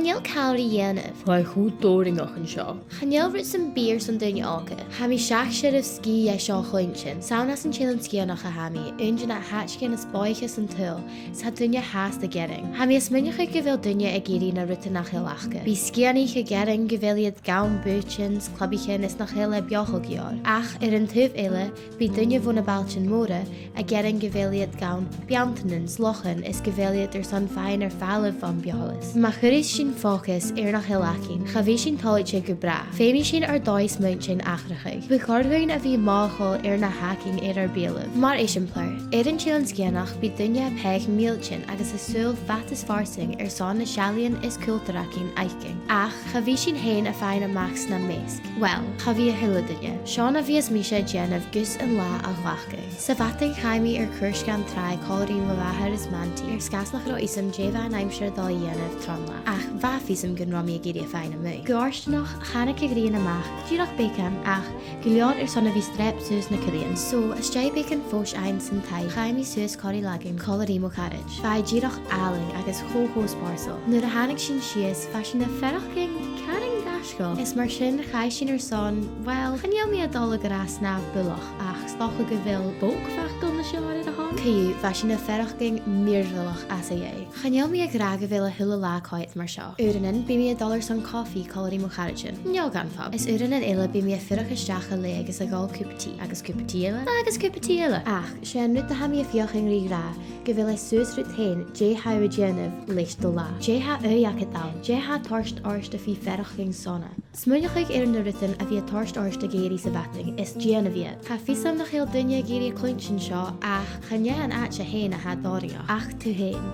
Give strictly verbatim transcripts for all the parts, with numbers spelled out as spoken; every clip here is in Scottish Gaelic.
Chan eil càil ri dhèanamh. Tha e cho dòrainneach an seo. Chan eil rud sam bith airson daoine òga. Tha mi seach seirbh sgìth dheth seo a chluinntinn. 'S ann às an t-Eilean Sgitheanach a tha mi, aon de na h-àiteachan as bòidhche san t-saoghal, 's tha daoine fhathast a' gearan. Tha mi a' smaoineachadh gu bheil daoine ag iarraidh na rudan nach eil aca. Bidh Sgitheanaich a' gearan gu bheil iad gan bùithtean 's clubaichean is nach eil e beòthail gu leòr. Ach air an taobh eile, bidh daoine bho na bailtean mòra a' gearan gu bheil iad gan beanntan 's lochan is gu bheil iad airson faighinn air falbh bhon beòshladas. Ma chuireas sinn fòcas air nach eil againn, cha bhi sinn toilichte gu bràth. Feumaidh sinn ar dòigh 's muinntir atharrachadh. Bu chòir dhuinn a bhith mothachail air na th' againn air ar beulaibh. Mar eisimpleir, air an t-Eilean Sgitheanach bidh daoine a' pàigheadh mìltean agus a' saoghal fad is farsaing airson na seallaidhean is cultar againn fhaicinn. Ach cha bhi sinn fhèin a' faighinn a-mach sna measg. Uill, cha bhi a h-uile duine. Seo na bhios mise a' dèanamh gus an latha a ghlacadh. Sa mhadainn chaidh mi air cuairt dhan tràigh còmhla ri mo mhàthair is m' antaidh, air sgàth 's nach robh fhios agam dè bha an aimsir a' dol a dhèanamh tron latha. Ach bha fios agam gun robh mi ag iarraidh a' faighinn a-muigh. Gu fòirstineach, thàinig a' ghrian a-mach, dìreach beagan, ach gu leòr airson a bhith a' streap suas na cuilidhean. So, às dèidh beagan fois fhaighinn san taigh, chaidh mi suas còmhla ri làithean còmhla ri mo charaid. Bha e dìreach àlainn agus cho, cho spòrsail. Nuair a thàinig sinn sìos, bha sinn a' faireachdainn caran gaisgeil. Is mar sin, chaidh sinn airson, uill, chan eil mi a' dol a ràdh snàmh buileach, ach 's dòcha gu bheil bog fhathast a' dol nas fheàrr air a shon. Co-dhiù, bha sinn a' faireachdainn mìorbhaileach às a dhèidh. Chan eil mi ag ràdh gu bheil a h-uile latha coimhead mar seo. Uaireannan, bidh mi a' dol airson cofaidh còmhla ri mo charaidean, no dhan phub. Is uaireannan eile, bidh mi a' fuireach a-steach a' leughadh agus a' gabhail cupa tì, agus cupa tì eile, agus cupa tì eile. Ach 's e an rud a tha mi a' feuchainn ri ràdh, gu bheil e suas riut fhèin dè tha thu a' dèanamh leis do latha. Dè tha ùidh agad ann, dè tha a' toirt ort a bhith a' faireachdainn sona. Smaoinichibh air na rudan a bhios a' toirt ort ag èirigh sa mhadainn, is dèanaibh iad. Tha fios agam nach eil duine ag iarraidh a' cluinntinn seo, ach chan e an àite fhèin a tha dòrainneach, ach tu fhèin.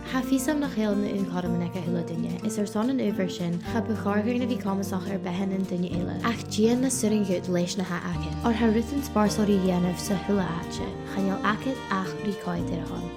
Tha fios agam nach eil na aon chothroman aig a h-uile duine, is airson an adhbhar sin, cha bu chòir dhuinn a bhith comasach air beatha nan daoine eile, ach dèan na b' urrainn dhut leis na tha agad. Oir tha rudan spòrsail ri dhèanamh sa h-uile àite, chan eil agad ach ri coimhead air a shon.